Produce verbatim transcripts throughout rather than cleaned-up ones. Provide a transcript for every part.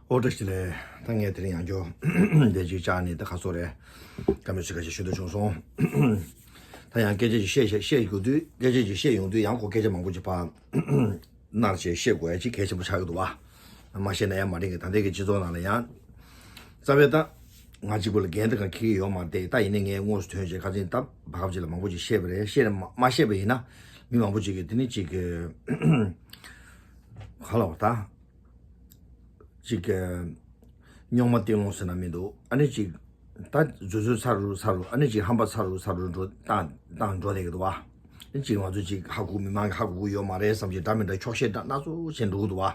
ཨོ་བཀྲ་ཤིས་བདེ་ལེགས། ད་ངས་དེ་རིང་ཡང་བསྐྱར་བདེ་སྐྱིད་ལྕགས་ནས་ད་ཁ་སོ་རེད། བཀའ་མོལ་ཞིག་ཁ་ཤས་ཞུ་འདོད་བྱུང་སོང་། ད་ཡང་སྐད་ཆ་ཞིག་བཤད་བཤད་བཤད་ཡོང་དུས། སྐད་ཆ་ཞིག་བཤད་ཡོང་དུས་ཡང་ཁོ་སྐད་ཆ་མང་པོ་ཅིག་ཕར་ནར་བྱས་བཤད་དགོས་ཡ་ཅིག་གལ་ཆེན་པོ་ཆགས་ཀྱི་འདུག་བ། མ་བཤད་ན་ཡང་མ་རིག་གི། ད་ལྟའི་གི་སྤྱི་ཚོགས་ནང་ལ་ཡང་རྩ་བའི་ད་ང་གཅིག་པུ་ལ་འགན་དེ་ག་འཁྱེར་གྱི་ཡོད་མ་རེད། ད་ཡིན་ནའི་ངས་དངོས་སུ་ཐོན་བྱས་ཁ་སང་ད་བར་སྐབས་ཅིག་ལ་མང་པོ་ཅིག་བཤད་པ་རེད། བཤད་ན་མ་མ་བཤད་པ་ཡིན་ན་མི་མང་པོ་ཅིག་གིས་དེ་ནི་ཅིག་གི་ག་ལ་བ་ད། ཅིག་གི་རྙོག་མ་གཏིང་སློང་ཟེར་ན་མི་འདུག་ཨ་ནི་ཅིག་ད་རྫུ་འཕྲུལ་ཚ་རུ་ཚ་རུ། ཨ་ནི་ཅིག་ཧམ་པ་ཚ་རུ་ཚ་རུ་འགྲོ་བཏང་བཏང་འགྲོ་བསྡད་ཀྱི་འདུག་བ། ཨ་ནི་ཅིག་ང་ཚོ་ཅིག་ཧ་གོ་མི་མང་གིས་ཧ་གོ་གི་ཡོད་མ་རེད་བསམ་བྱས་འདྲ་མི་འདྲ་འཁྱོག་བཤད་འདྲ་སྣ་ཚོགས་བྱས་འགྲོ་གི་འདུག་བ།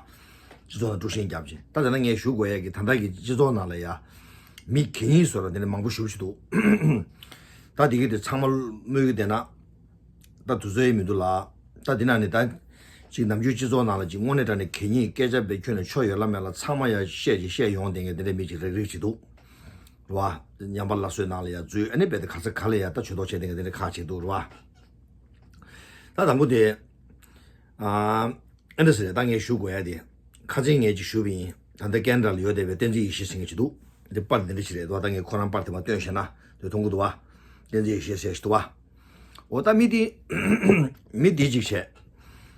སྤྱི་ཚོགས་ནང་དཀྲུག་ཤིང་བརྒྱབ་བྱས། ད་དེ་ན་ངས་ཞུ་དགོས་ཡ་གི་ད་ལྟ་གི་སྤྱི་ཚོགས་ནང་ལ་ཡ་མི་གད་སྙིགས་བཟོ་འདྲ་དེ་འདྲ་མང་པོ་ཞེ་པོ་ཅིག་འདུག་ད་དེ་གི་དེ་ཚང་མ་སྨོས་ཀྱི་བསྡད་ན། ད་དུས་ཚོད་ཡིན་མི་འདུག་ལ། ད་འདི་ནང་ནས་ད་ཅིག་ནམ་རྒྱུན་སྤྱི་ཚོགས་ནང་ལ་ཅིག་དངོས་གནས་དྲང་གནས་གད་སྙིགས་སྐད་ཆ་བེད་ཁྱོན་ནས་ཆོ་ཡོད་ལ་མེད་ལ་ཚང་མ་ཡ་བཤད་ཅིག་བཤད་ཡོང་བསྡད་མཁན་དེ་འདྲ་མི་ཅིག་རིག་རིག་ཅིག་འདུག་རེད་བ། ཉམས་པ་སླར་གསོའི་ནང་ལ་ཡ་འཛུལ། ཨ་ནི་རྦད་དེ་ག་ས་ག་ལ་ཡ་ད་ཇུས་གཏོགས་བྱས་བསྡད་མཁན་དེ་འདྲ་ཁག་ཅིག་འདུག་རེད་བ། ད་དང་པོ་དེ་ཨ་ཨེ་འདྲ་ཟེར་རེད། ད་ངས་ཞུ་དགོས་ཡ་དེ་ཁ་སང་ངས་ཅིག་ཞུས་པ་ཡིན། ད་ལྟ་ཀན་ཌ་ལ་ཡོད་བསྡད་པའི་བསྟན་འཛིན་ཡེ་ཤེས་ཟེར་མཁན་ཅིག་འདུག་དེ་པར་འདི་འདྲ་ཞིག་རེད་དོ། ད་ངས་ཁོ་རང་པར་དེ་མ་སྟོན་ཤེས་ན་དེ་མཐོང་གི་འདུག་བ། བསྟན་འཛིན་ཡེ་ཤེས་ཟེར་ཞིག་འདུག་བ། འོ་ད་མི་དེ་མི་དེ་ཅིག་བྱས།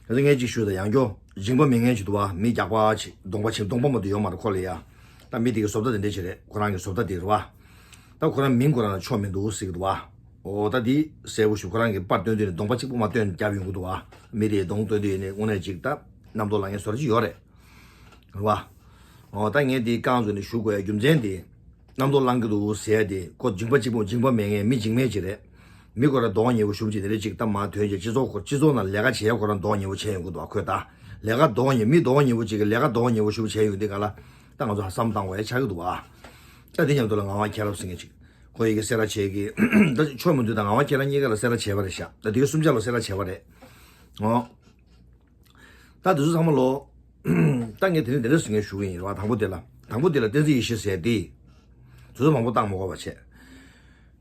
ད་ངས་ཅིག་ཞུས། ད་ཡང་བསྐྱར་མཇིང་པ་མེད་མཁན་ཅིག་འདུག་བ། མི་རྒྱགས་པ་ཅིག་གདོང་པ་ཆེན། གདོང་པ་མ་གཏོགས་ཡོད་མ་རེད་ཁོ་ལ་ཡ། ད་མི་དེ་གི་བཟོ་ལྟ་དེ་འདྲ་ཅིག་རེད། ཁོ་རང་གི་བཟོ་ལྟ་དེ་རེད་བ། ད་ཁོ་རང་མིང་ཁོ་རང་ལ་ཆོ་མི་འདུག་ཟེར་གི་འདུག་བ། འོ་ད་དེ་གསལ་པོ་ཞིག་ཁོ་རང་གི་པར་སྟོན་དུས་ནས་གདོང་པ་གཅིག་པོ་མ་སྟོན་རྒྱབ་ཡོང་གི་འདུག་བ། མི་དེའི་གདོང་སྟོན་དུས་ནས་དངོས་གནས་ཅིག་ད་རྣམ་རྟོག་ལངས་མཁན་བཟོ་འདྲ་ཅིག་ཡོད་རེད། རེད་བ། འོ་ད་ངས་འདི་རྐང་བཙུགས་ནས་ཞུ་དགོས་ཡ་རྒྱུ་མཚན་དེ། རྣམ་རྟོག་ལངས་ཀྱི་འདུག་ཟེར་ཡ་དེ་ཁོ་མཇིང་པ་གཅིག་པོ་མཇིང་པ་མེད་མཁན་མི་མཇིང་མེད་ཅིག་རེད། མི་ཁོ་རང་གདོང་ཉེ་བོ་ཞུམ་ཅིག་དེ་འདྲ་ཅིག་ད་མར་ཐོན་བྱས་སྤྱི་ཚོགས་ཁོ་སྤྱི་ཚོགས་ནང་ལས་ཀ་བྱེད་ཡ་ཁོ་རང་གདོང་ཉེ་བོ་བྱས་ཡོང་གི་འདུག་བ། ཁོས་ད་ལས་ཀ་གདོང་ཉེ་མི་གདོང་ཉེ་བོ་ཅིག་གིས་ལས་ཀ་གདོང་ཉེ་བོ་ཞུམ་བྱས་ཡོང་དུས་ག་ལ་ད་ང་ཚོ་ཧ་བསམ་བཏང་དགོས་ཡ་ཆགས་ཀྱི་འདུག་བ། ད་དེ་མཉམ་དུ་ལ་ངག་དབང་མཁྱེན་རབ་ཟེར་མཁན་ཅིག་ཁོ་ཡི་གེ་སེ་ར་བྱེས་ཀྱི་ད་ཆོ་མི་འདུག་ད་ངག་དབང་མཁྱེན་རབ་གཉིས་ཀ་ལ་སེ་ར་བྱེས་པ་རེད་ཤག་ད་དེ་གི་གསུམ་ཆ་ལ་སེ་ར་བྱེས་པ་རེད། འོ། ད་དེ་ཚོ་ཚང་མ་ལོ། ད་ངས་དེ་ནས་དེ་འདྲ་ཟེར་མཁན་ཞུ་གི་ཡིན་རེད་བ། དང་པོ་དེ་ལ། དང་པོ་དེ་ལ་བསྟན་འཛིན་ཡེ་ཤེས་ཟེར་དེ། དེ་ཚོ་མང་པོ་བཏང་མ་དགོས་པ་བྱས།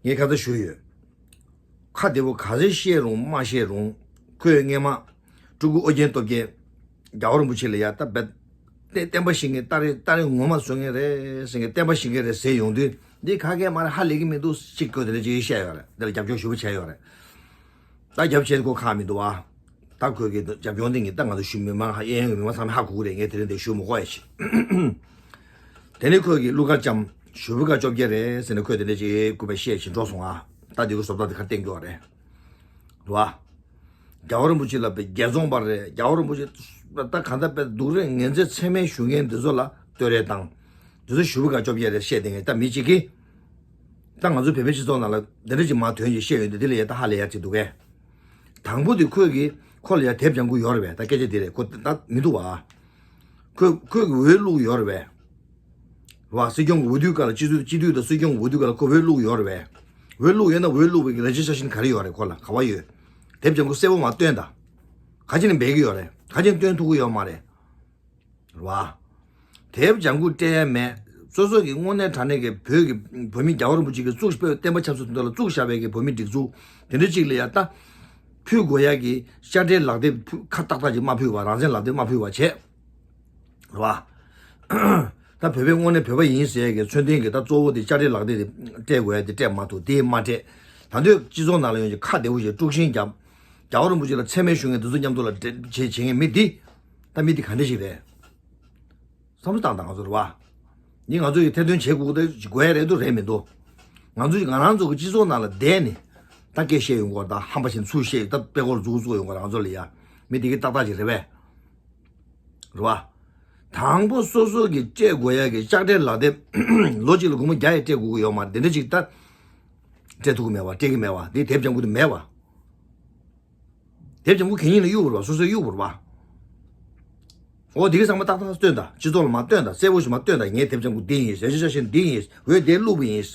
ངས་ཁ་ཚ་ཞུས་ཡོད། ཁ་བདེ་པོ་ག་ཚོད་བཤད་རུང་མ་བཤད་རུང་། ཁོས་སྔས་མ། སྤྲུལ་སྐུ་ཨོ་རྒྱན་སྟོབས་རྒྱལ། རྒྱལ་བ་རིན་པོ་ཆེ་ལ་ཡ་ད་བེད། བསྟན་བསྟན་པ་བཤིག་མཁན་སྟ་རེ་སྟ་རེ་ངོ་མ་བཟོ་མཁན་རེད་ཟེར་མཁན། བསྟན་པ་བཤིག་མཁན་རེད་ཟེར་ཡོང་དུས་འདི་ག་གེ་མ་རེད། ཧ་ལས་ཀྱི་མི་འདུག་ཅིག་ཁོས་དེ་འདྲ་ཅིག་བཤད་ཡོད་རེད། དེ་ལ་རྒྱབ་སྐྱོར་ཞེ་པོ་བྱས་ཡོད་རེད། ད་རྒྱབ་བྱས་ཁོ་ཁག་མི་འདུག་ཨ། ད་ཁོས་ཀྱི་རྒྱབ་སྐྱོར་འདི་ངས་ད་ང་ཚོ་ཞུ་མི་མང་ཧ་གཡས་གཡོན་གྱི་མི་མང་ཚང་མས་ཧ་གོ་གི་རེད། ངས་དེ་རིང་འདིར་ཞུ་མི་དགོས་ཡ་ཞིག་དེ་ནས་ཁོས་ཀྱི་གླུ་གར་ལྕམ་ཞུ་བུ་ག་བཅོ་བརྒྱད་རེད་ཟེར་ནས་ཁོས་དེ་འདྲ་ཅིག་སྐུད་པ་བཤད་ཅིག་འགྲོ་སོང་ཨ། ད་འདི་གི་བཟོ་ལྟ་འདི་ག་བསྟན་རྒྱུ་བ་རེད། རེད་བ། རྒྱལ་བ་རིན་པོ་ཆེ་ལ་དཔེ་རྒྱལ་བཙོང་པ་རེད། རྒྱལ་བ་རིན་པོ་ཆེ་ད་གང་ལྟར་དཔེ་སྡུག་རེད། ངན་ཚད་ཚད་མེད་ཞུ་མཁན་འདི་ཚོ་ལ་བསྟོད་རེས་བཏང་། འདི་ཚོ་ཞུ་བུ་ག་བཅོ་བརྒྱད་རེད་བཤད་དེ་ངས་ད་མི་གཅིག་གིས། ད་ང་ཚོ་བོད་པའི་སྤྱི་ཚོགས་ནང་ལ་འདི་འདྲ་ཅིག་མར་ཐོན་ཅིག་བཤད་ཡོང་དུས་འདི་ལ་ཡ་ད་ཧ་ལས་ཡ་ཅིག་འདུག་གས། དང་པོ་དེ་ཁོས་ཀྱིས་ཁོ་ལ་ཡ་དེབ་ལྗང་གུ་ཡོད་རེད་པས། ད་སྐད་ཆ་འདི་རེད། ཁོ་ད་མི་འདུག་བ། ཁོས་ཁོས་ཀྱིས་འོས་བླུགས་ཡོད་རེད་པས། རེད་བ། སྲིད་སྐྱོང་གི་འོས་བསྡུའི་སྐབས་ལ་སྤྱི་འཐུས་སྤྱི་འཐུས་དང་སྲིད་སྐྱོང་གི་འོས་བསྡུའི་སྐབས་ལ་ཁོ་འོས་བླུགས་ཡོད་རེད་པས། འོས་བླུགས་ཡོད་ན་འོས་བླུགས་པའི་རེ་ཇི་སི་ཊྲེ་ཤན་ག་རེ་ཡོད་རེད། ཁོ་ལ་ག་བ་ཡོད། དེབ་ལྗང་གུ་གསལ་པོ་མར་སྟོན་དང་། ག་ཅི་ནས་འབད་ཀྱི་ཡོད་རེད། ག་ཅི་ནས་སྟོན་ཐུབ་ཀྱི་ཡོད་མ་རེད། རེད་བ། དེབ་ལྗང་གུ་སྤྲད་ཡ་མེད། སོ་སོ་གི་དངོས་གནས་དྲང་གནས་ཀྱི་བོད་ཀྱི་བོད་མི་རྒྱལ་བ་རིན་པོ་ཆེ་གིས་བཙུགས་པའི་བསྟན་པ་ཆབ་སྲིད་དོན་དག་ལ་བཙུགས་བཞག་པའི་གི་བོད་མི་སྒྲིག་འཛུགས་དེ་འདྲ་ཅིག་ལ་ཡ་ད་ཕུལ་དགོས་ཡ་གི་དཔྱ་ཁྲལ་ལག་དེབ་ཕུལ་ཁ་ཏག་ཏག་ཅིག་མ་ཕུལ་བ། རང་བཙན་ལག་དེབ་མ་ཕུལ་བ་བྱས། རེད་བ། ད་བོད་པའི་དངོས་གནས་བོད་པ་ཡིན་ཟེར་ཡ་གི་མཚོན་རྟེན་གྱི་ད་གཙོ་བོ་དེ་དཔྱ་ཁྲལ་ལག་དེབ་དེ་སྤྲད་དགོས་ཡ་དེ་སྤྲད་མ་ཐུབ། དེ་མ་སྤྲད། ད་དུང་སྤྱི་ཚོགས་ནང་ལ་ཡོང་ཅིག་ཁ་བདེ་པོ་ཞིག་དཀྲུག་ཤིང་བརྒྱབ། རྒྱལ་བ་རིན་པོ་ཆེ་ལ་མཚན་སྨད་ཞུ་མཁན་དེ་ཚོ་མཉམ་དུ་ལ་འབྲེལ་བྱེད་བྱེད་མཁན་མི་འདི། ད་མི་འདི་ག་འདྲ་ཞིག་རེད། བསམ་བློ་བཏང་དང་ང་ཚོ་རེད་བ། ནི་ང་ཚོ་ཡི་ཐེར་འདོན་བྱེད་དགོས་དགོས་ཡ་རེད་འདུག་རེད་མི་འདུག་ང་ཚོ་ཡི་ང་རང་ཚོ་གི་སྤྱི་ཚོགས་ནང་ལ་བསྡད་ནས་ད་སྐད་བཤད་ཡོང་གི་ཡོད་རེད། ད་ཧམ་པ་བྱས་ཚུར་བཤད་ད་དཔེ་སྐོར་འཛུགས་བཙུགས་ཡོང་གི་རེད། ང་ཚོ་ལ་ཡ་མི་འདི་གི་ཏག་ཏག་ཅིག་རེད་པས། རེད་བ། དང་པོ་སོ་སོ་གི་སྤྲད་དགོས་ཡ་གི་ལྕགས་སྤྲད་ལག་དེབ་ལོ་གཅིག་ལ་སྒོར་མོ་བརྒྱ་ཡི་སྤྲད་དགོས་ཀྱི་ཡོད་མ་རེད། འདི་འདྲ་ཅིག་ད་སྤྲད་ཐུབ་ཀྱི་མེད་བ། སྤྲད་ཀྱི་མེད་བ། འདི་དེབ་ལྗང་གུ་དེ་མེད་བ། དེབ་ལྗང་གུ་གད་སྙིགས་ལ་གཡུག་པ་རེད་བ། སོ་སོས་གཡུག་པ་རེད་བ། འོ་དེ་གི་ཚང་མ་ཏག་ཏག་སྟོན་དང་། སྤྱི་ཚོགས་ལ་མ་སྟོན་དང་། གསལ་པོ་ཞིག་མ་སྟོན་དང་། ངའི་དེབ་ལྗང་གུ་འདི་ཡིན། རེ་ཇི་སི་ཊྲེ་ཤན་འདི་ཡིན། འོས་འདིར་བླུགས་པ་ཡིན།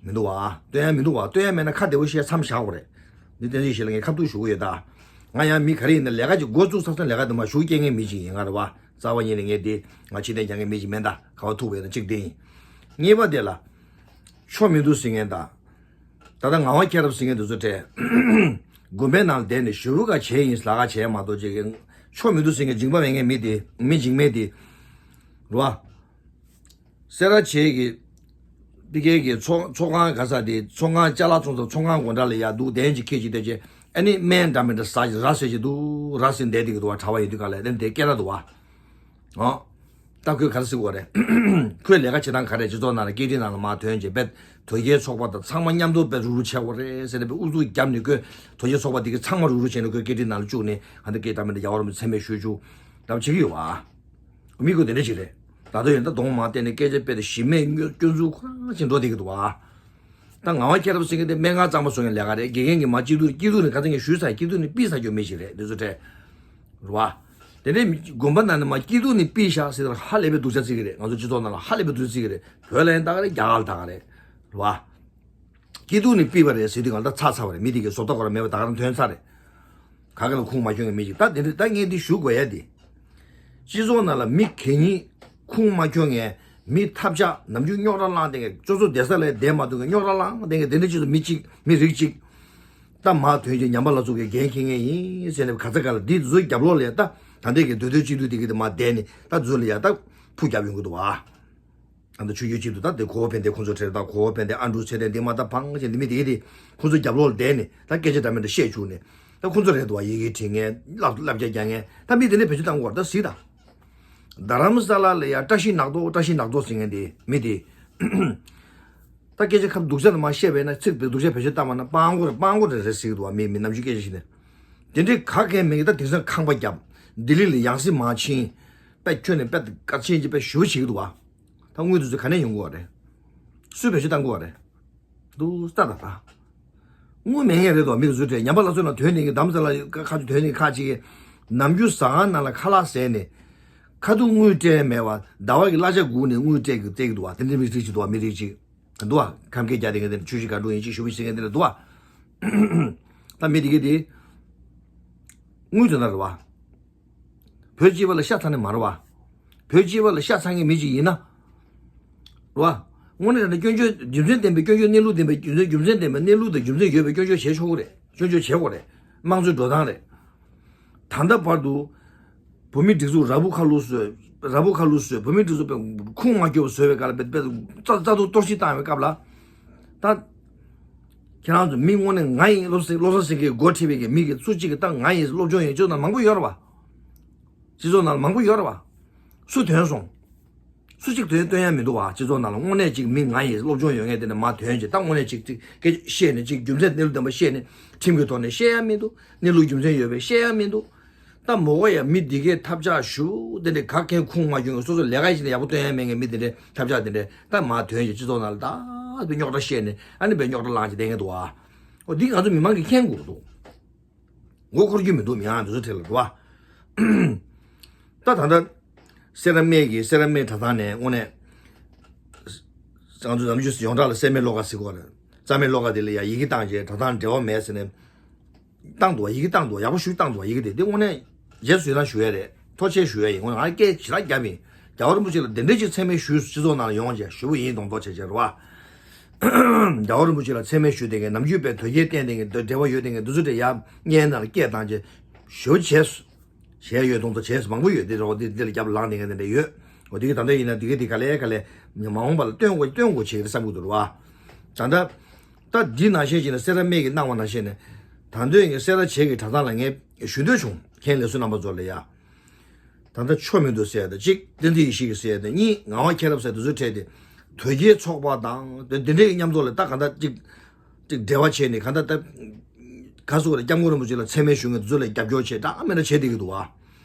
མི་འདུག་བ། སྟོན་ཡ་མི་འདུག་བ། སྟོན་ཡ་མེད་ན་ཁ་བདེ་པོ་བཤད་མཚམས་བཞག་དགོས་རེད། འདི་བསྟན་འཛིན་ཡེ་ཤེས་ལགས་ངས་ཁ་ཐུག་ཞུ་གི་ཡོད་ད། ང་ཡང་མི་ག་རེ་ཡིན་ན་ལས་ཀ་ཅིག་འགོ་བཙུགས་ཚར་ཙང་ལས་ཀ་དེ་མར་ཞུགས་སྐྱེལ་མཁན་མི་ཅིག་ཡིན། ང་རེད་བ། རྩ་བ་ཉིད་ནས་ངས་འདི་ང་ཕྱིར་འཐེན་རྒྱག་མཁན་མི་ཅིག་མིན་ད། ག་བ་ཐུག་པ་ཡིན་ན་གཅིག་དེ་ཡིན། གཉིས་པ་དེ་ལ། ཆོ་མི་འདུག་ཟེར་མཁན་དང་། ད་ལྟ་ངག་དབང་མཁྱེན་རབ་ཟེར་མཁན་དེ་ཚོ་གྲས། དགོན་པའི་ནང་བསྡད་ནས་ཞུ་བ་ག་བྱས་ཡིན། ལས་ཀ་བྱས་མ་གཏོགས་ཅིག་གི་ཆོ་མི་འདུག་ཟེར་མཁན་འཇིགས་པ་མེད་མཁན་མི་དེ་མི་འཇིགས་མེད་དེ། རེད་བ། སེ་ར་བྱེས་ཀྱི་ཕ་གིའི་གི་ཚོགས་ཚོགས་ཁང་ག་ས་དེ་ཚོགས་ཁང་ཅ་ལག་ཚོང་ས་ཚོགས་ཁང་སྒོ་འགྲམ་ལ་ཡར་འདུག་གདན་ཅིག་འཁེལ་ཅིག་བསྡད་ཅིག་ཨ་ནི་སྨན་འདྲ་མི་འདྲ་ཟ་ཅིག་ར་ཟེར་ཅིག་འདུག་ར་ཟེར་བསྡད་དེ་གི་འདུག་བ། གྲྭ་པ་ཡིན་དུས་ག་ལ་ཨ་ནི་དེ་སྐད་གྲགས་འདུག་བ། ཨོ། ད་ཁོས་ག་རེ་ཟེར་གོ་རེད། ཁོས་ལས་ཀ་བྱེད་སྟངས་ག་རེ། སྤྱི་ཚོགས་ནང་ལ་སྐད་འཕྲིན་ནང་ལ་མར་ཐོན་བྱས་པས་དོལ་རྒྱལ་ཚོགས་པ་དང་ཚང་མ་མཉམ་དུ་དཔེ་རུག་རུག་བྱས་པ་རེད་ཟེར་ནས་དཔེ་ཨུ་ཚུགས་བརྒྱབ་ནས། ཁོས་དོལ་རྒྱལ་ཚོགས་པ་དེ་གི་ཚང་མ་རུག་རུག་བྱས་ནས་ཁོས་སྐད་འཕྲིན་ནང་ལ་བཅུག་ནས། ཨ་ནི་སྐད་གྲགས་མི་འདྲ་རྒྱལ་བ་རིན་པོ་ཆེ་མཚན་སྨད་ཞུས་བཅུག་འདྲ་པོ་བྱེད་ཀྱི་ཡོད་བ། མི་ཁོ་དེ་འདྲ་ཞིག་རེད། ད་དུང་ཡོད་ན་གདོང་མར་བལྟས་ནས་སྐད་ཆ་དཔེ་དེ་གཞི་མེད་སྐྱོན་འཛུགས་ཁོ་རང་ཞིག་འགྲོ་བསྡད་ཀྱི་འདུག་བ། ད་ངག་དབང་མཁྱེན་རབ་ཟེར་མཁན་དེ་སྨན་ཁང་གཙང་མ་བཟོ་མཁན་ལས་ཀ་རེད། དགེ་རྒན་གྱིས་མར་སྐྱིད་སྡུག་སྐྱིད་སྡུག་ནས་ཁ་སང་ངས་ཞུས་ཚར། སྐྱིད་སྡུག་ནས་ཕུད་ཚར་རྒྱུ་མི་ཞིག་རེད། དེ་ཚོ་འདྲ་རེད་བ། དེ་ནས་དགོན་པ་ནང་ནས་མར་སྐྱིད་སྡུག་ནས་ཕུད་ཤག་ཟེར་དུས་ཧ་ལས་པའི་སྡུག་ཅག་བརྩི་གི་རེད། ང་ཚོ་སྤྱི་ཚོགས་ནང་ལ་ཧ་ལས་པའི་སྡུག་བརྩི་གི་རེད། བོད་ལ་ཡང་ད་ག་རེད། རྒྱ་གར་ལ་ད་ག་རེད། རེད་བ། སྐྱིད་སྡུག་ནས་ཕུད་པ་རེད་ཟེར་དུས་གང་ལྟར་ཚར་ཚར་བ་རེད། མི་དེ་གའི་བཟོ་ལྟ་ཁོ་རང་མེད་པ་ད་ག་རང་ཐོན་ཚར་རེད། ག་གེ་ལ་ཁུངས་མ་འཁྱོལ་མཁན་མི་ཞིག་ད་དེ་འདྲ། ད་ངས་འདི་ཞུ་དགོས་ཡ་དེ། སྤྱི་ཚོགས་ནང་ལ་མི་གད་སྙིགས་ཁུངས་མ་འཁྱོལ་མཁན། མི་ཐབས་ཆག་ནམ་རྒྱུན་རྙོག་དྲ་བསླངས་བསྡད་མཁན། ཅོ་ཅོ་བསྡད་ས་ལ་བསྡད་མ་ཐུབ་མཁན། རྙོག་དྲ་བསླངས་བསྡད་མཁན་དེ་འདྲ་ཅིག་ཏུ་མི་གཅིག་མི་རིགས་གཅིག་ད་མར་ཐོན་རྗེས་ཉམས་པ་ལ་སོགས་ཀྱི་འགན་འཁྱེར་མཁན་ཡིན་ཟེར་ནས་ག་ཚ་ག་ལ་འདི་ཚོའི་རྒྱབ་ལོགས་ལ་ཡ་ད་ད་ལྟའི་གི་མདོ་སྟོད་སྤྱི་འཐུས་དེ་གི་དེ་མར་བསྡད་ནས་ད་ཚོ་ལ་ཡ་ད་ཕུ་རྒྱབ་ཡོང་གི་འདུག་བ། ཨ་ནི་ཆོས་བརྒྱུད་གཅིག་ཏུ་ད་དེ་གོ་བོ་ཕན་བདེ་ཁོང་ཚོ་ཁྲིད་ད། གོ་བོ་ཕན་བདེ་ཨ་འབྲུག་ཚེ་བརྟན་འདི་མ་ད་ཕང་ཞེས་འདི་མི་དེ་གི་དེ་ཁོང་ཚོ་རྒྱབ་ལོགས་ལ་བསྡད་ནས་ད་སྐད་ཆ་འདྲ་མི་འདྲ་བཤད་བཅུག་ནས། ད་ཁོང་ཚོ་རེད་འདུག་བ། ཡི་གེ་འབྲི་མཁན། བསླབ་བསླབ་བྱ་རྒྱག་མཁན། ད་མི་དེ་འདྲ་བེད་སྤྱོད་བཏང་དགོས་རེད། ད་གཟིགས་དང་། རྡ་རམ་ས་ལ་ལ་ཡ་བཀྲ་ཤིས་ནག་ཐོག་བཀྲ་ཤིས་ནག་ཐོག་ཟེར་མཁན་དེ་མི་དེ། ད་སྐད་ཆ་ཁ་སྡུག་ཅག་དུ་མ་བཤད་པས་ན། ཚིག་དེ་སྡུག་ཅག་བེད་སྤྱོད་བཏང་བ་ན་སྤྲང་པོ་རེད། སྤྲང་པོ་རེད་རེད་ཟེར་གི་འདུག་བ། མི་མི་ནམ་རྒྱུན་སྐད་ཆ་བཤད་ནས། དེ་འདྲའི་ག་གེ་མེད་གི། ད་དེང་སང་ཁང་པ་བརྒྱབ། ལྡི་ལི་ལ་ཡང་སྲིད་མར་ཕྱིན། དཔེ་ཁྱོན་ནས་དཔེ་དཀའ་ཆེན་གྱི་དཔེ་ཞུ་བྱེད་ཀྱི་འདུག་བ། ད་དངུལ་དེ་ཚོ་ག་ནས་ཡོང་གི་ཡོད་རེད། སུས་བེད་སྤྱོད་བཏང་གི་ཡོད་རེད། འདུག་ལྟ་ད་ད། དངུལ་མེད་མཁན་རེད་དོ། མི་དེ་ཚོ་རེད། ཉམས་པ་སླར་གསོ་ནང་ཐོན་ནས་གི། རྡ་རམ་ས་ལ་ཁ་ཁ་ཐོན་ནས་ཁ་ཅིག་གི་ནམ་རྒྱུན་ཟ་ཁང་ནང་ལ་ཁ་ལག་ཟས་ནས། ཁ་ཐུག་དངུལ་སྤྲད་མེད་པ། ཟླ་བ་གི་གླ་ཆ་སྒུག་ནས་དངུལ་སྤྲད་གི་སྤྲད་གི་འདུག་བ། དེ་འདྲའི་མི་རིགས་ཅིག་འདུག་བ། མི་རིགས་ཅིག་འདུག་བ། ཁམས་སྐད་རྒྱག་དེ་གི་དེ་ཆུ་བཞི་སྒང་དྲུག་ཡིན་ཅིག་ཞུ་བ་ཞིག་ཟེར་མཁན་དེ་འདྲ་འདུག་བ། ད་མི་དེ་གི་དེ་དངུལ་དོན་དག་རེད་བ། བོད་སྤྱི་པ་ལ་ཤ་ཚ་ནི་མ་རེད་བ། བོད་སྤྱི་པ་ལ་ཤ་ཚ་མཁན་མི་ཅིག་ཡིན་ན། རེད་བ། དངོས་གནས་དྲང་གནས་སྐྱོན་བརྗོད་རྒྱུ་མཚན་ལྡན་པའི། སྐྱོན་བརྗོད་གནས་ལུགས་ལྡན་པའི། རྒྱུ་མཚན་རྒྱུ་མཚན་ལྡན་པའི། གནས་ལུགས་དང་རྒྱུ་མཚན་ཡོད་པའི་སྐྱོན་བརྗོད་བྱེད་ཆོག་གི་རེད། སྐྱོན་བརྗོད་བྱེད་དགོས་རེད། དམངས་གཙོའི་འགྲོ་སྟངས་རེད། ད་ལྟ་བར་དུ་བོད་མིའི་སྒྲིག་འཛུགས་ར་སྤུ་ཁ་ལོ་བཟོས། ར་སྤུ་ཁ་ལོ་བཟོས། བོད་མིའི་སྒྲིག་འཛུགས་པའི་ཁུངས་མ་འཁྱོལ་བ་བཟོས་པའི་སྐབས་ལ། རྩ་རྩ་ཐོག་གཏོར་བཤིག་བཏང་བའི་སྐབས་ལ། ད་ཁྱེད་རང་ཚོ་མི་དངོས་གནས་ང་ཡིན་བློ་བཟང་བློ་བཟང་སེང་གེས་འགོ་ཁྲིད་པའི་གི་མི་གི་སུ་གཅིག་གིས་ད་ང་ཡིན་སློབ་སྦྱོང་ཡོད་ཅོག་ན་མང་པོ་ཡོད་རེད་བ། སྤྱི་ཚོགས་ནང་ལ་མང་པོ་ཡོད་རེད་བ། སུ་ཐོན་སོང་། སུ་གཅིག་ཐོན་སྟོན་ཡ་མི་འདུག་བ། སྤྱི་ཚོགས་ནང་ལ་དངོས་གནས་གཅིག་མི་ང་ཡིན་སློབ་སྦྱོང་ཡོད་མཁན་དེ་འདྲ་མར་ཐོན་བྱས། ད་དངོས་གནས་གཅིག་གཅིག་སྐད་ཆ་བཤད་ནས། གཅིག་རྒྱུ་མཚན་གནས་ལུགས་ལྡན་པ་བཤད་ནས། ཁྲིམས་ཀྱི་ཐོག་ནས་བཤད་ཡ་མི་འདུག་གནས་ལུགས་རྒྱུ་མཚན་ཡོད་པའི་བཤད་ཡ་མི་འདུག་ད་མོ་གོ་ཡ་མི་འདི་གས་ཐབས་ཆག་ཞུ་དེ་འདྲ་ག་གེ་ཁུངས་མ་འཁྱོལ་མཁན། སོ་སོ་ལས་ཀ་ཡིན་ན་ཡག་པོ་སྟོན་ཡ་མེད་མཁན་མི་དེ་འདྲ་ཐབས་ཆག་དེ་འདྲ་ད་མར་ཐོན་བྱས་སྤྱི་ཚོགས་ནང་ལ་ད་རྙོག་དྲ་བཤད་ནས། ཨ་ནི་དཔེ་རྙོག་དྲ་ལངས་བྱས་བསྡད་མཁན་འདུག་བ། འོ་འདི་ང་ཚོ་མི་མང་གིས་མཁྱེན་དགོས་འདུག་མགོ་འཁོར་རྒྱུ་མི་འདུག་མི་ཡང་འདི་ཚོ་གྲས་ལ་འགྲོ་བ། ད་ད་ལྟ་སེ་ར་སྨད་ཀྱི་སེ་ར་སྨད་གྲྭ་ཚང་ནས་དངོས་གནས་ང་ཚོ་ནམ་རྒྱུན་ཡོངས་གྲགས་ལ་སེར་སྨད་བློ་དགའ་ཟེར་གོ་རེད། རྩ་སྨད་བློ་དགའ་དེ་ལ་ཡ་ཡི་གེ་བཏང་རྗེས་གྲྭ་ཚང་འབྲེལ་བ་མེད་ཟེར་ནས་བཏང་འདུག་བ། ཡི་གེ་བཏང་འདུག་བ། ཡག་པོ་ཞིག་བཏང་འདུག་བ། ཡི་གེ་དེ་དེ་དངོས་གནས་རྗེས་སུ་ཡི་རང་ཞུ་ཡ་རེད། ཐུགས་རྗེ་ཆེ་ཞུ་ཡ་ཡིན། དངོས་གནས་ང་སྐད་ཞེ་དྲག་བརྒྱབ་ཡིན། རྒྱལ་བ་རིན་པོ་ཆེ་ལ་དེ་འདྲས་ཅིག་མཚན་སྨད་ཞུས། སྤྱི་ཚོགས་ནང་ལ་ཡོང་བྱས་ཞུ་བ་ཡིན། གདོང་ཐོག་བྱས་བྱས་རེད་བ། རྒྱལ་བ་རིན་པོ་ཆེ་ལ་མཚན་སྨད་ཞུས་བསྡད་མཁན། ནམ་རྒྱུན་པའི་དོལ་རྒྱལ་བསྟེན་བསྡད་མཁན། འབྲེལ་བ་ཡོད་བསྡད་མཁན་འདི་ཚོ་དེ་ཡར་བརྙན་ནང་ལ་སྐད་བཏང་བྱས་ཞུ་བྱས་བྱས་ཡོད། གདོང་ཐོག་བྱས་མང་པོ་ཡོད། འདི་རོགས་འདི་འདི་ལ་རྒྱབ་ལངས་བསྡད་མཁན་དེ་འདྲ་ཡོད། འོ་དེ་གི་ད་ལྟ་ཡིན་ན་དེ་གི་དེ་ག་ལེ་ག་ལེ་མ་འོངས་པ་ལ་སྟོན་དགོས་སྟོན་དགོས་བྱེད་ཀྱི་བསམ་གྱི་འདུག་རེད་བ། ད་ལྟ་ད་འདི་ནང་བཞིན་བྱས་ན་སེ་ར་སྨད་ཀྱིས་གནང་བ་ནང་བཞིན་ནས། ད་དུང་ངས་སེ་ར་བྱེས་ཀྱི་གྲྭ་ཚང་ལ་ངས་ཞུ་འདོད་བྱུང་། མཁན་ལས་ཟུར་རྣམ་པ་ཚོ་ལ་ཡ། ད་ལྟ་ཆོ་མི་འདུག་ཟེར་ཡ་དང་གཅིག་བསྟན་འཛིན་ཡེ་ཤེས་ཀྱིས་ཟེར་ཡ་དང་གཉིས་ངག་དབང་མཁྱེན་རབ་ཟེར་དེ་ཚོའི་གྲས་དེ། དོལ་རྒྱལ་ཚོགས་པ་དང་དེ་འདྲའི་མཉམ་ཚོགས་ལ་ད་གང་ལྟར་གཅིག་གཅིག་འབྲེལ་བ་བྱས་ནས། གང་ལྟར་ད་ག་སོགས་ལ་སྐྱབས་མགོན་རིན་པོ་ཆེ་ལ་མཚན་སྨད་ཞུ་མཁན་དེ་ཚོ་ལ་རྒྱབ་སྐྱོར་བྱས་འདྲ་མི་འདྲ་བྱས་བསྡད་ཀྱི་འདུག་བ།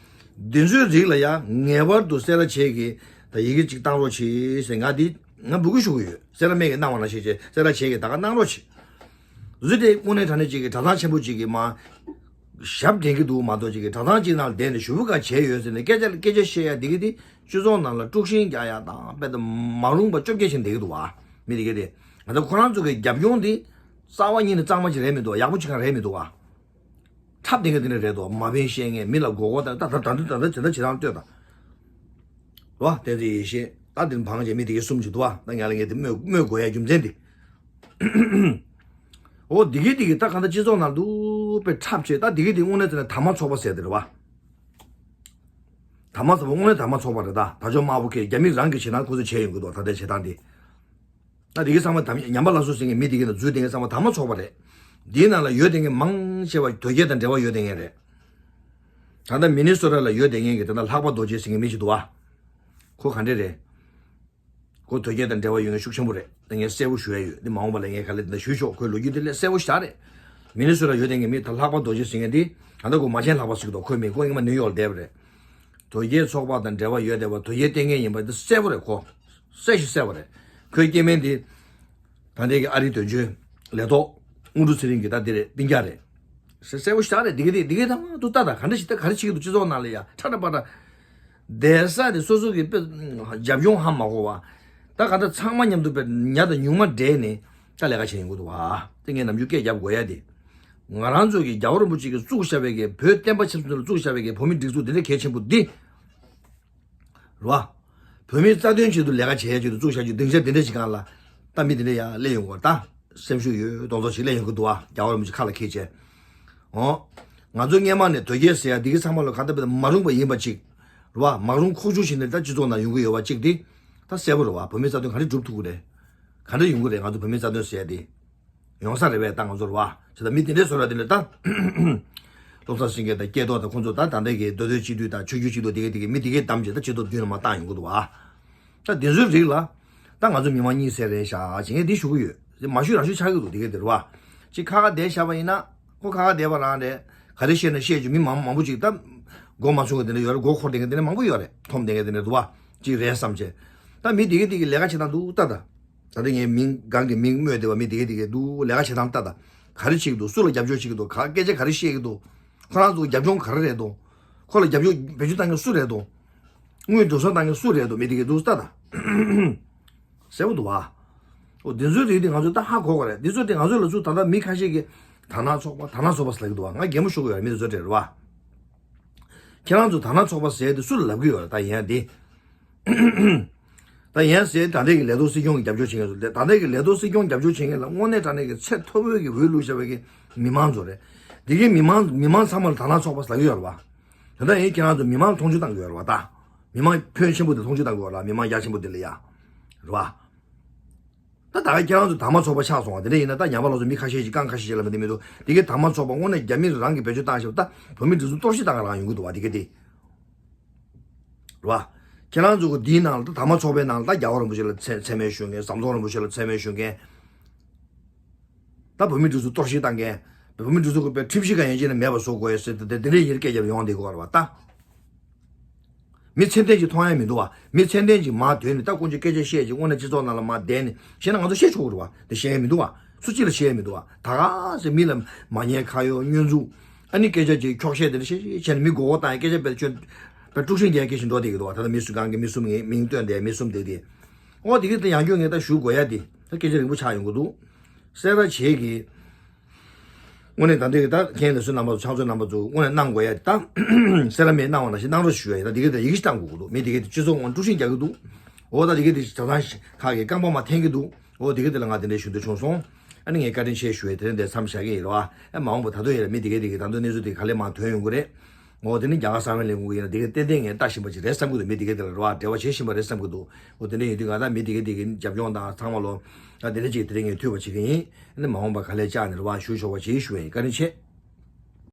འདི་ཚོའི་རིགས་ལ་ཡ་ངེས་པར་དུ་སེ་ར་བྱེས་ཀྱིས་ད་ཡི་གེ་གཅིག་བཏང་རོགས་གྱིས་ཟེར་ང་འདི་ང་འབོད་སྐུལ་ཞུ་གི་ཡོད། སེ་ར་སྨད་ཀྱིས་གནང་བ་ནང་བཞིན་བྱས་སེ་ར་བྱེས་ཀྱིས་ད་ག་གནང་རོགས་གྱིས། འདི་ཚོ་དེ་དངོས་གནས་དྲང་གནས་གཅིག་གི་གྲྭ་ཚང་ཆེན་པོ་གཅིག་གི་མ་ཞབས་འདྲེན་གྱི་འདུག་མ་གཏོགས། གཅིག་གི་གྲྭ་ཚང་གཅིག་ནང་ལ་བསྡད་ནས་ཞུ་བ་ག་བྱས་ཡོད་ཟེར་ནས་སྐད་ཆ་སྐད་ཆ་བཤད་ཡ་འདི་གི་དེ་སྤྱི་ཚོགས་ནང་ལ་དཀྲུག་ཤིང་རྒྱག་ཡ་དང་། དཔེ་དེ་མ་རུངས་པ་བཅོ་བརྒྱད་བྱས་བསྡད་ཀྱི་འདུག་བ། མི་དེ་གི་དེ་ང་ཚོ་ཁོ་རང་ཚོ་གི་རྒྱབ་ལྗོངས་འདི་རྩ་བ་ཉིད་ནས་གཙང་མ་ཅིག་རེད་མི་འདུག་བ། ཡག་པོ་ཅིག་གང་རེད་མི་འདུག་བ། འཁྲབ་བསྡད་མཁན་དེ་འདྲ་རེད་དོ། མ་ཕན་ཤེས་མཁན། མི་ལ་མགོ་སྐོར་བཏང་། ད་ད་ད་ད་ད་ད་ད་བྱེད་སྟངས་ལྟོས་དང་། རོ། བསྟན་འཛིན་ཡེ་ཤེས། ད་འདིར་འཕངས་བྱས་མི་དེ་གའི་གསུམ་ཅིག་འདུག་བ། ད་ང་ལ་ངས་དེ་སྨོད་སྨོད་དགོས་ཡ་རྒྱུ་མཚན་དེ། འོ་འདི་གའི་དེ་གི་ད་གང་ལྟར་སྤྱི་ཚོགས་ནང་དུ་དཔེ་འཁྲབ་བྱས། ད་འདི་གའི་དེ་དངོས་གནས་བྱས་ན་དར་དམར་ཚོགས་པ་ཟེར་དེ་རེད་བ། དར་དམར་ཚོགས་པ་དངོས་གནས་དར་དམར་ཚོགས་པ་རེད། ད་དར་ལྕོག་དམར་པོ་ཁྱེར་རྒྱ་མི་རང་གི་བྱེད་སྟངས་ཁོ་ཚོས་བྱས་ཡོང་གི་འདུག་ད་ལྟའི་བྱེད་སྟངས་འདི། ད་དེ་གའི་ཚང་མ་དམ་ཉམས་པ་སླར་གསོ་ཟེར་མཁན་མི་དེ་གའི་ནང་འཛུལ་བསྡད་མཁན་ཚང་མ་དར་དམར་ཚོགས་པ་རེད། འདིའི་ནང་ལ་ཡོད་བསྡད་མཁན་མང་ཆེ་བ་དོལ་རྒྱལ་དང་འབྲེལ་བ་ཡོད་བསྡད་མཁན་རེད། ད་ལྟ་མི་ནི་སོ་ཊ་ལ་ཡོད་བསྡད་མཁན་གྱི་ད་ལྟ་ལྷག་པ་རྡོ་རྗེ་ཟེར་མཁན་མི་ཞིག་འདུག་བ། ཁོ་ག་འདྲས་རེད། ཁོ་དོལ་རྒྱལ་དང་འབྲེལ་བ་ཡོད་མཁན་ཤུགས་ཆེན་པོ་རེད། ད་ངས་གསལ་པོ་ཞུ་ཡ་ཡོད། འདི་མ་འོངས་པ་ལ་ངས་ག་ལེ་འདི་འདྲ་ཞུས་ཆོག་ཁོའི་ལོ་རྒྱུས་འདི་ལས་གསལ་པོ་ཞེ་དྲག་རེད། མི་ནི་སོ་ཊ་ཡོད་བསྡད་མཁན་མི་ད་ལྷག་པ་རྡོ་རྗེ་ཟེར་མཁན་འདི་ད་ལྟ་ཁོ་མ་བྱན་ལྷག་པ་ཟེར་གི་འདུག་ཁོའི་མིང་ཁོ་སྔོན་མ་ནིའུ་ཡོག་ལ་བསྡད་པ་རེད། དོལ་རྒྱལ་ཚོགས་པ་དང་འབྲེལ་བ་ཡོད་བསྡད་པ་དོལ་རྒྱལ་བསྟེན་མཁན་ཡིན་པ་འདི་གསལ་པོ་རེད། ཁོ་གསལ་ཞིང་གསལ་བ་རེད། ཁོའི་སྐྱེ་དམན་འདི་ད་ལྟའི་གི་ཨ་རིའི་དོན་གཅོད་ལས་ཐོག་དངོས་གྲུབ་ཚེ་རིང་གི་ད་འདི་རེད། སྤུན་ཀྱག་རེད། གསལ་པོ་ཞེ་དྲག་རེད། འདི་ག་འདི་འདི་ག་ད་ང་ཏུ་ལྟ་ད་ག་འདྲ་ཞིག་ད་ག་རེ་བྱེད་ཀྱི་འདུག་སྤྱི་ཚོགས་ནང་ལ་ཡ་ཁྲ་ཁྲ་པ་ཏྲ། བསྡད་ས་དེ་སོ་སོ་གི་དཔེ་རྒྱབ་ལྗོངས་ཧ་མ་གོ་བ། ད་ག་ད་ཚང་མ་མཉམ་དུ་དཔེ་ཉ་དང་ཉུང་མ་འདྲེས་ནས་ད་ལས་ཀ་བྱེད་ཡོང་གི་འདུག་བ། དེ་ངས་ནམ་རྒྱུན་སྐད་རྒྱབ་དགོས་ཡ་དེ། ང་རང་ཚོ་གི་རྒྱལ་བ་རིན་པོ་ཆེ་གིས་བཙུགས་བཞག་པའི་གི་བོད་བསྟན་པ་ཆབ་སྲིད་ལ་བཙུགས་བཞག་པའི་གི་བོད་མི་སྒྲིག་འཛུགས་དེ་འདྲ་གལ་ཆེན་པོ་འདི། རེད་བ། བོད་མིའི་རྩ་དོན་ཆེད་དུ་ལས་ཀ་བྱེད་ཡ་ཆེད་དུ་བཙུགས་བཞག་རྒྱུ་སྡིངས་ཆ་འདི་འདྲ་ཞིག་སྒང་ལ། ད་མི་འདི་འདྲ་ཡ་སླེབས་ཡོང་གི་ད། སེམས་ཤུགས་ཡོད་མདོག་མདོག་ཞིག་སླེབས་ཡོང་གི་འདུག་བ། རྒྱལ་བ་རིན་པོ་ཆེ་ཁ་ལ་འཁྱེར་བྱས། འོ། ང་ཚོ་སྔས་མ་ནས་དོལ་རྒྱལ་ཟེར་ཡ་འདི་གི་ཚང་མ་ལ་ག་ད་བེད་མ་རུང་བ་ཡིན་པ་ཅིག་རེད་བ། མ་རུང་ཁུག་ཀྱོག་ཞིག་ནས་ད་སྤྱི་ཚོགས་ནང་ཡོང་གི་ཡོད་པ་ཅིག་འདི། ད་གསལ་པོ་རེད་བ། བོད་མིའི་རྩ་དོན་ག་རེ་སྒྲུབ་ཐུབ་ཀྱི་རེད། ག་འདྲ་ཡོང་གི་རེད་ང་ཚོ་བོད་མིའི་རྩ་དོན་ཟེར་ཡ་འདི། ཡོང་ས་རེད་པས་ད་ང་ཚོ་རེད་བ། བྱས་ཙང་མི་དེ་འདྲའི་བཟོ་འདྲ་དེ་འདྲ་ད། བློ་བཟང་སེང་གེ་དང་སྐལ་རྡོར་དང་ཁོང་ཚོ་ད་ད་ལྟའི་གི་མདོ་སྟོད་སྤྱི་འཐུས་དང་ཆོས་བརྒྱུད་སྤྱི་འཐུས་དེ་གའི་དེ་གའི་མི་དེ་གའི་གདམ་བྱས་ད་སྤྱི་ཚོགས་མདུན་ལ་མར་བཏང་ཡོང་གི་འདུག་བ། ད་དེ་ཚོའི་རིགས་ལ། ད་ང་ཚོ་མི་མང་གཉིད་སད་རན་ཤག་ཅེས་ངས་འདི་ཞུ་གི་ཡོད། མ་ཞུས་རང་ཞུས་ཆགས་ཀྱི་འདུག་དེ་གའི་དེ་རེད་བ། ཅིག་ཁ་ཁ་བསྡད་བཞག་པ་ཡིན་ན། ཁོ་ཁ་ཁ་བསྡད་པ་རང་རེད། ག་རེ་བཤད་ན་བཤད་རྒྱུ་མི་མང་མང་པོ་ཅིག་ད། མགོ་མ་ཚོས་གི་དེ་འདྲ་ཡོད་རེད། མགོ་འཁོར་བསྡད་མཁན་དེ་འདྲ་མང་པོ་ཡོད་རེད། འཐོམ་བསྡད་མཁན་དེ་འདྲ་འདུག་བ། ཅིག་རེད་བསམ་བྱས། ད་མི་དེ་གའི་དེ་གའི་ལས་ཀ་བྱེད་སྟངས་འདུག་ལྟ་ད། ད་ལྟ་ངས་མིང་སྒང་གི་མིང་སྨོས་བསྡད་པ་མི་དེ་གའི་དེ་གའི་འདུག་ལས་ཀ་བྱེད་སྟངས་ལྟ་ད། ག་རེ་བྱེད་ཀྱི་འདུག་སུ་ལ་རྒྱབ་སྐྱོར་བྱེད་ཀྱི་འདུག་ག་སྐད་ཆ་ག་རེ་བཤད་ཀྱི་འདུག་ཁོ་རང་ཚོ་རྒྱབ་ལྗོངས་ག་རེ་རེད་འདུག་ཁོ་ལ་རྒྱབ་སྐྱོར་བེད་སྤྱོད་བཏང་མཁན་སུ་རེད་འདུག་དངུལ་འགྲོ་སོང་བཏང་མཁན་སུ་རེད་འདུག་མི་དེ་གའི་འདུག་ལྟ་ད། གསལ་པོ་འདུག་བ། འོ་དེ་ཚོའི་རིགས་དེ་ང་ཚོས་ད་ཧ་གོ་དགོས་རེད། དེ་ཚོ་དེ་ང་ཚོ་ལ་ཚུར་ད་ལྟ་མི་ཁ་ཤས་ཀྱིས་དར་ནག་ཚོགས་པ་དར་ནག་ཚོགས་པ་ཟེར་ལབ་ཀྱི་འདུག་བ། ང་གད་མོ་ཤོར་གྱི་ཡོད་རེད། མི་དེ་ཚོ་དེ་རེད་བ། ཁྱེད་རང་ཚོ་དར་ནག་ཚོགས་པ་ཟེར་དེ་སུ་ལ་ལབ་ཀྱི་ཡོད་རེད། ད་ཡིན་ཡ་དེ། ད་ཡིན་ཟེར་ད་ལྟའི་གི་ལས་ཐོག་སྲིད་སྐྱོང་གི་རྒྱབ་སྐྱོར་བྱེད་མཁན་ཚོ་ད་ལྟའི་གི་ལས་ཐོག་སྲིད་སྐྱོང་རྒྱབ་སྐྱོར་བྱེད་མཁན་ལ་དངོས་གནས་དྲང་གནས་ཀྱི་ཚད་མཐོ་པོའི་གི་འོས་བླུགས་བཞག་པའི་གི་མི་མང་ཚོ་རེད། དེ་གི་མི་མང་མི་མང་ཚང་མ་ལ་དར་ནག་ཚོགས་པ་ཟེར་གྱི་ཡོད་རེད་བ། ད་ལྟ་ཡིན་ཁྱེད་རང་ཚོ་མི་མང་མཐོང་ཆུང་བཏང་གི་ཡོད་རེད་བ་ད། མི་མང་ཕོན་ཆེན་པོ་དེ་མཐོང་ཆུང་བཏང་གི་ཡོད་རེད་བ། མི་མང་རྒྱ་ཆེན་པོ་དེ་ལ་ཡ། རེད་བ། ད་ད་ག་ཁྱེད་རང་ཚོ་དར་དམར་ཚོགས་པ་ཆགས་སོང་བ་དེ་འདྲ་ཡིན་ན། ད་ཉམས་པ་སླར་གསོ་མི་ཁ་ཤས་ཤིག་རྐང་ཁ་ཤས་ཤིག་ལ་མི་འདི་མི་འདུག་དེ་གའི་དར་དམར་ཚོགས་པ་དངོས་གནས་རྒྱ་མི་རང་གིས་བེད་སྤྱོད་བཏང་བཞག་པ་ད་བོད་མི་འདི་ཚོ་གཏོར་བཤིག་བཏང་ག་རང་ཡོང་གི་འདུག་བ། དེ་ག་དེ། རེད་བ། ཁྱེད་རང་ཚོ་གི་འདིའི་ནང་ལ་ད་དར་དམར་ཚོགས་པའི་ནང་ལ་ད་རྒྱལ་བ་རིན་པོ་ཆེ་ལ་མཚན་མཚན་སྨད་ཞུ་མཁན། ཟམ་གདོང་རིན་པོ་ཆེ་ལ་མཚན་སྨད་ཞུ་མཁན། ད་བོད་མི་འདི་ཚོ་གཏོར་བཤིག་བཏང་མཁན། བོད་མི་འདི་ཚོ་གི་དཔེ་ཁྲིམས་གཞི་གང་ཡིན་ཅིག་ནས་མེད་པ་བཟོ་དགོས་ཡ་ཟེར་ཏེ་དེ་འདྲའི་ཡིན་སྐད་རྒྱབ་ཡོང་བསྡད་ཀྱི་ཡོད་རེད་བ་ད། མི་ཚད་ལྡན་ཅིག་མཐོང་ཡ་མི་འདུག་བ། མི་ཚད་ལྡན་ཅིག་མར་ཐོན་ནས་ད་ཀུན་སྤྱོད་སྐད་ཆ་བཤད་ཅིག་དངོས་གནས་སྤྱི་ཚོགས་ནང་ལ་མར་བསྡད་ནས་བཤད་ན་ང་ཚོ་བཤད་ཆོག་གི་རེད་བ། དེ་བཤད་ཡ་མི་འདུག་བ། སུ་གཅིག་ལ་བཤད་ཡ་མི་འདུག་བ། ད་ག་ཟེ་མི་ལ་མ་ཉན་ཁ་གཡོག་བསྙོན་འཛུགས། ཨ་ནི་སྐད་ཆ་ཅིག་འཁྱོག་བཤད་དེ་འདྲ་བཤད་བཤད་བྱས་ནས་མི་མགོ་སྐོར་བཏང་ཡ་སྐད་ཆ་དཔེ་ཆོས་དཔེ་དཀྲུག་ཤིང་རྒྱག་ཡ་སྐད་ཆ་འགྲོ་བསྡད་ཀྱི་འདུག་བ། ད་ལྟ་མི་སུ་གང་གི་མི་གསུམ་ངས་མིང་བཏོན་བསྡད་མི་གསུམ་དེ་དེ། ཨོ་དེ་གི་དེ་ཡང་སྐྱོན་ངས་ད་ཞུ་དགོས་ཡ་དེ་ད་སྐད་ཆ་རིང་པོ་ཆགས་ཡོང་གི་འདུག་གསལ་བསྒྲགས་བྱེད་ཀྱི། དངོས་གནས་ད་ལྟའི་ད་མཁན་ལ་སུ་རྣམ་པ་ཚོ་ཕྱག་མཛོད་རྣམ་པ་ཚོ་དངོས་གནས་གནང་དགོས་ཡ་ད། སེ་ར་མེད་གནང་བ་ནང་བཞིན་གནང་རོགས་ཞུ་ཡ་ཡིན། ད་དེ་གི་ད་ཡི་གེ་ཞིག་བཏང་དགོས་ཀྱི་འདུག་མི་དེ་གི་དེ་སྤྱི་ཚོགས་ངོ་དཀྲུག་ཤིང་རྒྱག་གི་འདུག་འོ་ད་དེ་གི་དེ་ཇ་ཚང་ཁག་གི་རྐང་པ་མ་འཐེན་གི་འདུག་འོ་དེ་གི་དེ་ལ་ང་དེ་འདྲའི་ཞུ་འདོད་བྱུང་སོང་། ཨ་ནི་ངས་བཀའ་དྲིན་ཆེ་ཞུ་ཡ་དེ་རིང་འདིར་མཚམས་བཞག་གི་ཡིན་རོ། ཨ་མ་འོངས་པ་ད་དུང་ཡིན་ལ་མི་དེ་གི་དེ་གི་ད་དུང་གནས་ཚུལ་དེ་ག་ལེ་མང་ཐོན་ཡོང་གི་རེད། འོ་དེ་ནི་རྒྱ་གར་གསང་བའི་ལས་ཁུངས་ཡིན་ན་དེ་གི་ཏན་ཏན་ངས་ལྟ་བཞིན་པ་ཅིག་རེད་བསམ་གི་འདུག་མི་དེ་གི་དེ་ལ་རོ་འབྲེལ་བ་བྱེད་བཞིན་པ་རེད་བསམ་གི་འདུག་འོ་དེ་འདྲ་ཡིན་དུས་ང་ད་མི་དེ་གི་དེ་གི་རྒྱབ་ལྗོངས་དང་ཚང་མ་ལོ། ད་དེ་འདྲ་ཅིག་དེ་རིང་ངས་ཐུགས་ཕན་གསོས་ཀྱི་ཡིན། ཨ་ནི་མ་འོངས་པ་ག་ལེ་བཅར་ནས་རོ་བ་ཞུ་ཆོག་པ་ཅིག་ཞུ་ཡ་ཡིན། བཀའ་དྲིན་ཆེ།